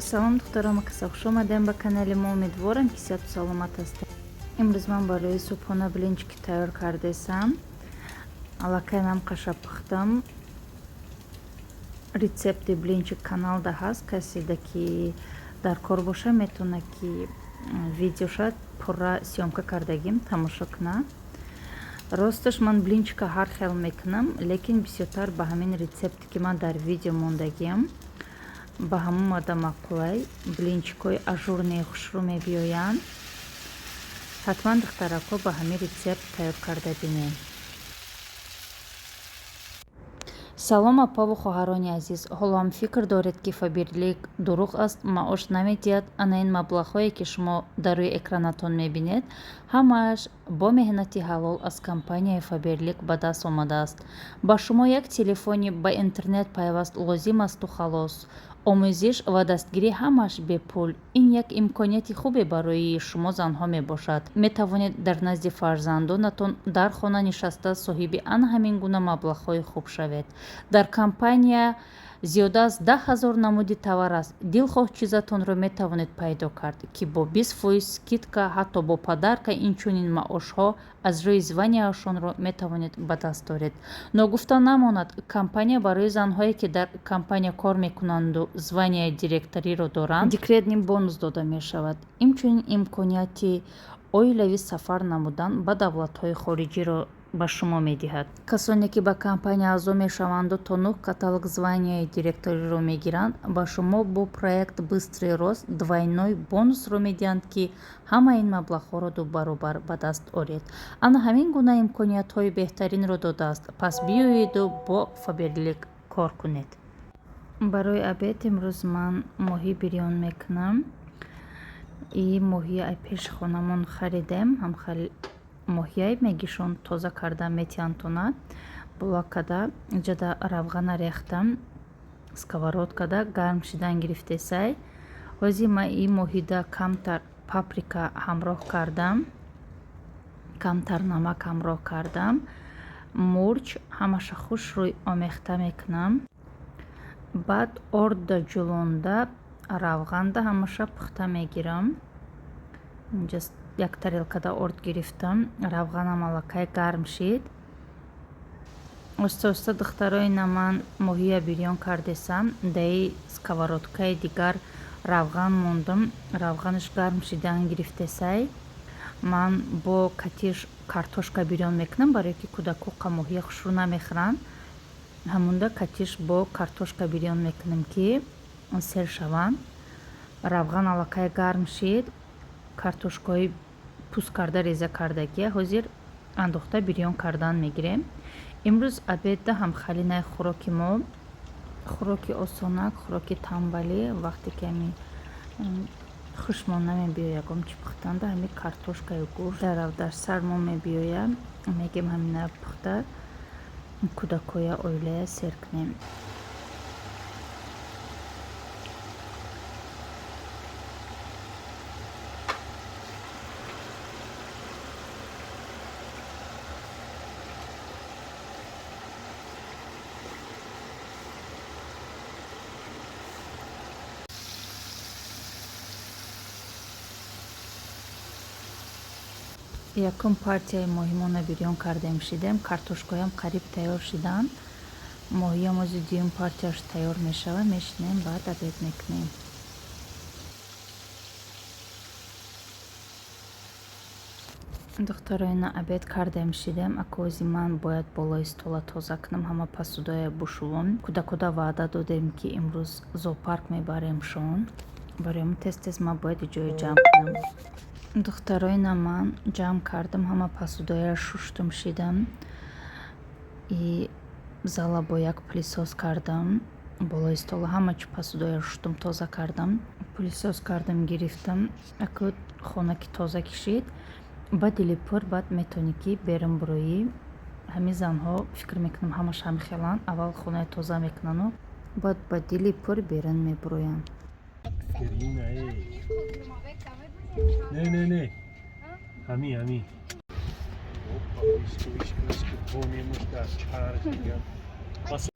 Салом, духтарон, каса хуш омадем ба канали мо. Умедворам, ки сиҳату саломат ҳастед. Имрӯз ман барои субҳона блинчики тайёр кардесам. Аллакай намқаша пухтам. Рецепти блинчик каналда ҳаст. Каседа ки дар кор боша, метавона ки видеоша пурра съёмка кардагим тамошо кунад. Росташ, ман блинчика ҳар хел мекунам, лекин бисёртар ба ҳамин рецепте, ки ман дар видео мондагиам, ба ҳамон мада маъқулай. Блинчикҳои ажурные хушрӯ мебиёянд. Ҳатман, духтарако, ба ҳамин рецепт тайёр карда бинем. Салом, апаву хоҳарони азиз! Ҳоло ҳам фикр доред, ки Фаберлик дурӯғ аст, маош намедиҳад? Ана ин маблағҳое, ки шумо дар рӯи экранатон мебинед, ҳамааш бо меҳнати ҳалол аз компанияи Фаберлик ба даст омадааст. Ба шумо як телефони ба интернет пайваст лозим асту халос. Омӯзиш ва дастгирӣ ҳамааш бепул. Ин як имконияти хубе барои шумо занҳо мебошад. Метавонед дар назди фарзандонатон дар хона нишаста соҳиби ана ҳамин гуна маблағҳои хуб шавед. Дар компания зиёда аз 10 000 намуди товар аст. Дилхоҳ чизатонро метавонед пайдо кард, ки бо 20% скидка, ҳатто бо подарка. Инчунин маошҳо аз рӯи званияшонро метавонед ба даст оред. Ногуфта намонад, компания барои занҳое, ки дар компания кор мекунанду званияи директориро доранд, декретный бонус дода мешавад. Инчунин имконияти оилавӣ сафар намудан ба давлатҳои хориҷиро ба шумо медиҳад. Касоне, ки ба компания аъзо мешаванду то нӯҳ каталог званияи директориро мегиранд, ба шумо бо проект «Быстрый рост» двойной бонусро медиҳанд, ки ҳамаи ин маблағҳоро дубаробар ба даст оред. Ана ҳамин гуна имкониятҳои беҳтаринро додааст. Пас биёеду бо Фаберлик кор кунед. Барои обед имрӯз ман моҳӣ бирён мекунам. И моҳии ай пеши хонамон харидем. Ҳамхел моҳияй мегишон, тоза карда метиҳанд. Булакада ҷада равғана рехтам, сковородкада гарм шидан гирифтесай. Ҳозир ман и моҳида камтар паприка ҳамроҳ кардам, камтар намак ҳамроҳ кардам, мурч, ҳамаша хушрӯй омехта мекунам. Баъд ордда ҷулонда, равғанда ҳамаша пухта мегирам. Инҷа як тарелкада орд гирифтам, равғанам аллакай гарм шид. Оста оста, духтарои, на ман моҳия бирён кардесам. Даи сковородкаи дигар равған мондам, равғанаш гарм шидан гирифтесай. Ман бо катиш картошка бирён мекунам, барое ки кӯдако моҳия хушрӯ намехӯранд. Ҳамонда катиш бо картошка бирён мекунам, ки сер шаванд. Равған аллакай гарм шид, картошкаҳои пӯст карда реза кардагия ҳозир андохта бирён кардан мегирем. Имрӯз обедда ҳамхалинаи хӯроки мо, хӯроки осонак, хӯроки тамбалӣ. Вақте ки ҳамин хушмон намебиёяд ягон чӣ пухтанда, ҳамин картошкаю гӯшт дар сар мо мебиёяд, мегем ҳамина пухта кӯдакоя, оилая сер кунем. Якум партияи моҳимона бирён кардем, шидем. Картошкаҳоям қариб тайёр шиданд. Моҳиям ози дуюм партияш тайёр мешавад, мешинем, баъд обед мекунем. Духтароина, обед кардем, шидем. Акози ман бояд болои стола тоза кунам, ҳама посудая бушувам. Кӯдакода ваъда додем, ки имрӯз зоопарк мебаремшон. Барои тез тез ман бояд ҷое ҷамъ кунам. Духтароина, ман ҷамъ кардам, ҳама посудая шуштум, шидам и зала бо як пылесос кардам. Болои стола ҳама чӣ посудая шуштум, тоза кардам, пылесос кардам, гирифтам. Аку хона ки тоза кишид, ба дили пур баъд метавонӣ, ки берун буроӣ. Ҳамин занҳо, фикр мекунам, ҳамаш ҳамин хеланд: аввал хонаи тоза мекунану баъд ба дили пур берун мебуроянд. Не, не, не. Ҳами, ҳами. Опа, виски, виски, виски, бонемуш дар чарх дигар. Бас.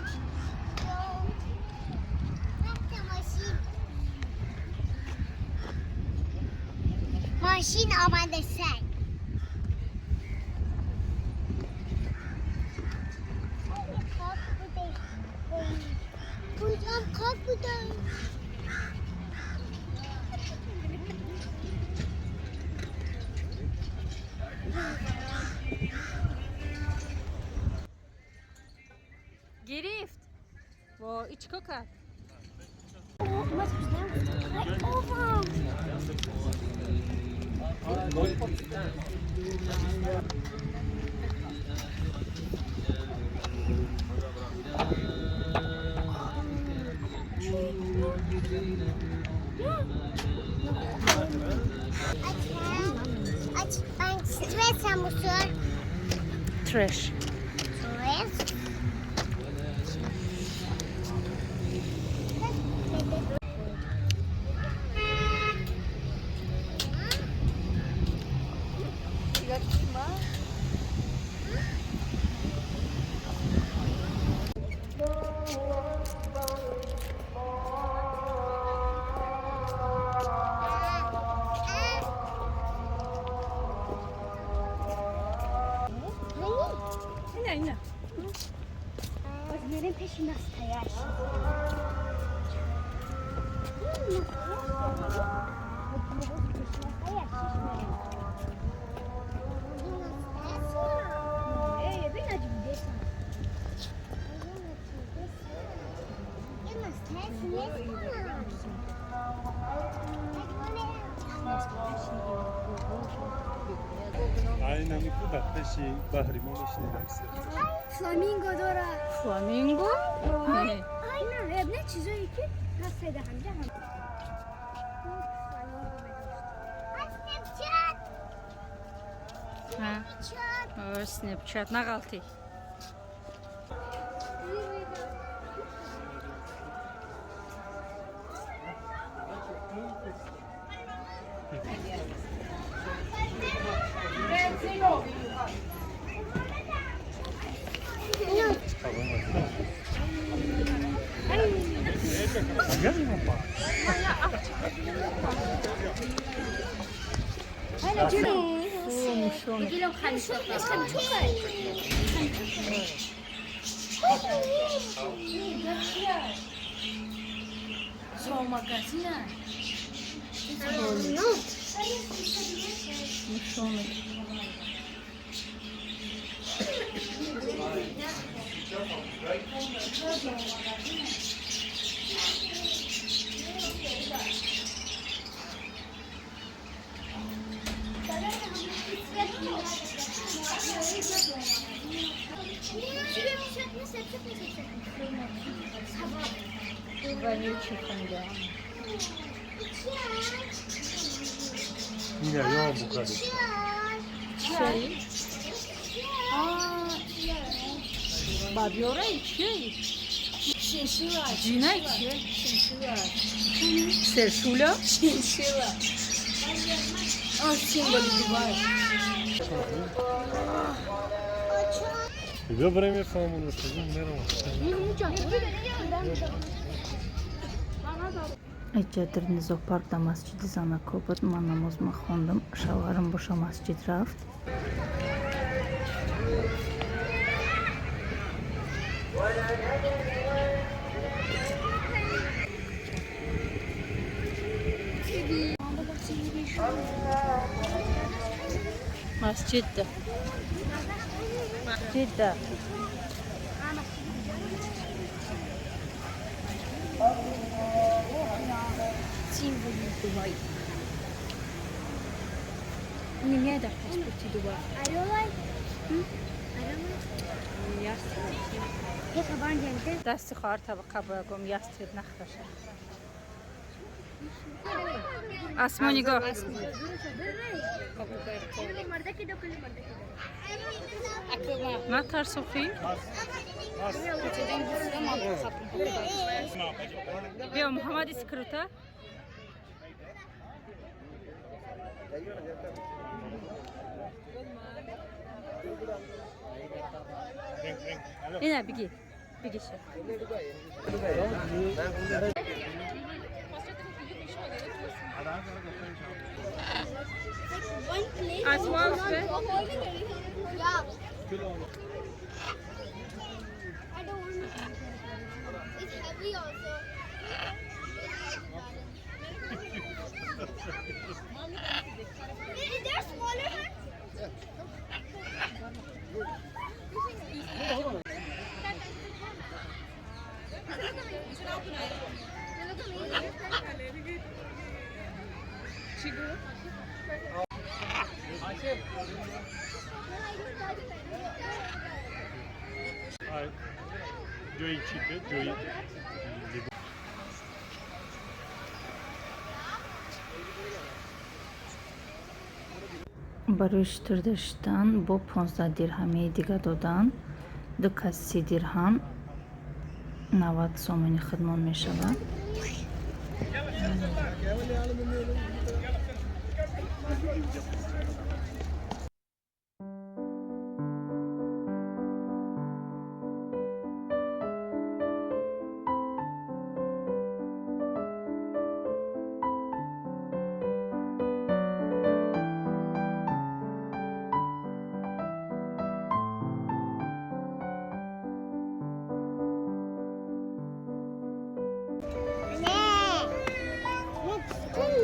Мошин омадасай. Куҷам хок будам. Гирифт. Во, и чико кард? Aç, ben stres hamur. Trash. Stres. Ина, ина. Боз мерем пеши настоящий. Айнами ку дар пеши баҳри мо мешинем. Фламинго дора. Фламинго? Не. Ай, не чизое ки ҳаст ҳамҷа ҳам. Snapchat. Ҳа. Snapchat. О, Snapchat нағалтӣ. Зоомагазина. Мышонок. Вонючий ханган. Ина ё бухари. Чай? Бабёра и чай? Шиншилла. Ҷинай чия? Шиншилла. Сершуля? Шиншилла. Он символ Дубая. Куҷо барем, мефаҳмон, устозон меравам. Эҷадир низоҳпарк дар масҷиди Занако буд. Ман намоз мехондам, шавҳарам боша масҷид рафт. Масҷидда. Масҷидда. Символ Дубай. У меня дар паспорти Дубай. Дасти хоҳар табақа боягом ястреб нахраша. Асмо, нигоҳ. Натарсухӣ? Биё, Муҳаммад Искрута. Ина биги. Бигиша. One plate. Yeah. I don't want it. It's heavy also. Is there smaller ones? Ҷои чӣ, ҷои Барои шутурда шиштан бо 15 дирҳамии дига додан, ду кас 30 дирҳам, 90 сомони худмон мешавад. Не.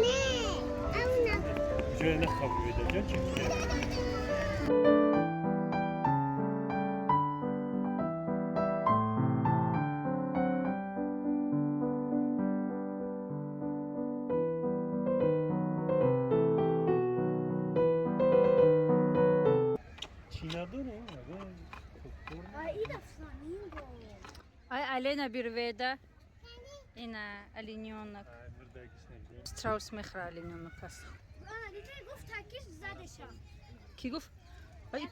Не. Ауна. Ҷои нахаб веда, ҷо чӣ? Чӣ надорем? Ай, ида фламинго. Ай, олена бирведа, ина оленёнок. Страус мехӯра, оленёнок аст. Ана, дида, гуфт такиш задеша. Кӣ гуфт? Ай,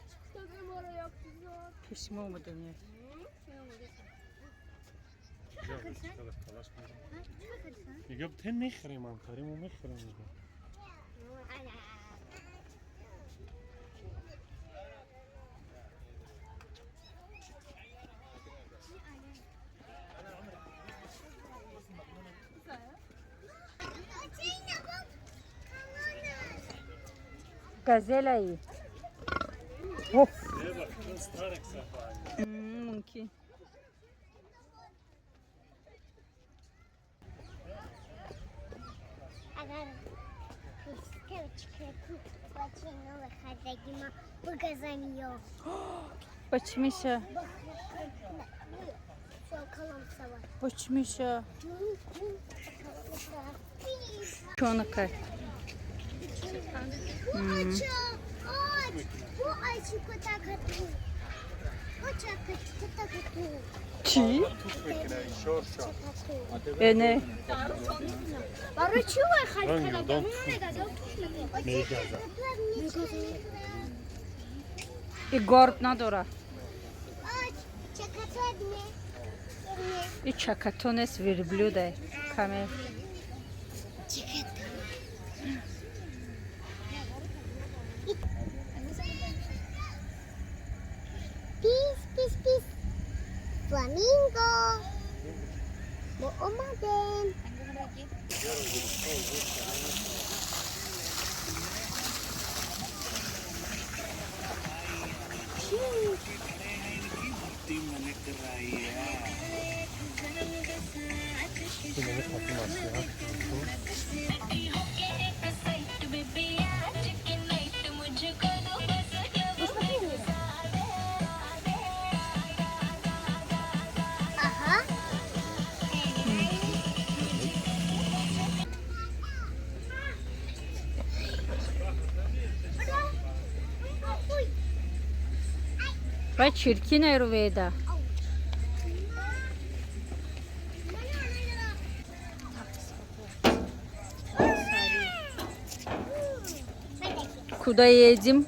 пеши мо омадани. Мегӯям, те мехӯрем, ҳамкаримо мехӯрем. Газелаи мумкин. Агар бачаи нови хазаги ма бигазам ё. Ба чӣ меша? Калом савад. Ба чӣ меша? Чонакай. Бу ача, бу ача кутакату. Бу ача кутакату. Чӣ? Э, не. Барои чӣ вай Ранги хали одам. Мегазам. Мегазад. И горб надора. Чакату не. И чакато нест, верблюдай, камел. Чакату. Пис, пис, пис. Фламинго. Мо омадем. Инами маслиҳат. Ага. Ой. Вай, чиркинай руведа. Куда едем?